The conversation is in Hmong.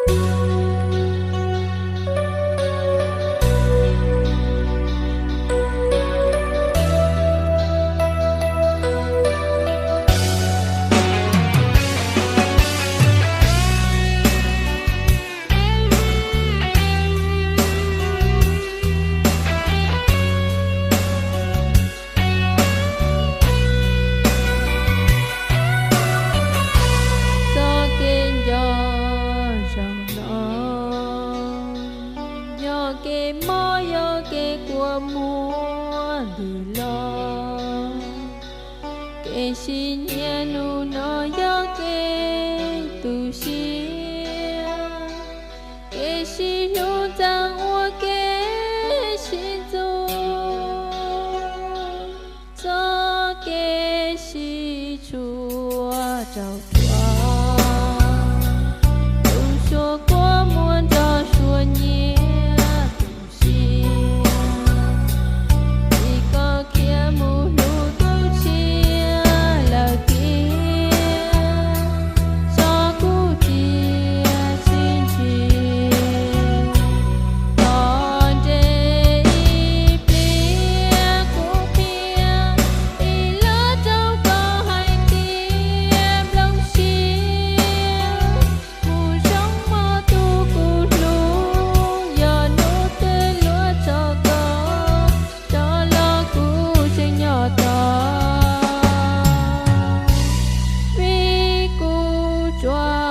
Txoj kev nco zaum no yog kev mob, yog kev kua muag ntws los. Kev sib nyiam hnub no yog kev tu siab, kev sib hlub txawm ua kev sib ntxub. Txoj kev sib tshuam rau thuav, tus suav kua muag nrog suav nyiam tu siab. Txij koj khiav mus hlub tus tshiab lawm tiag, tso kuv cia sib ntsib. Tos ntshe ib pliag kuv qhia ib lo rau koj hais tias nplooj siab. Kuv zoo mog tus kuv hlub, yog hnub twg luag tso koj, rov los kuv tseem nyob tos. Vim kuv tsuas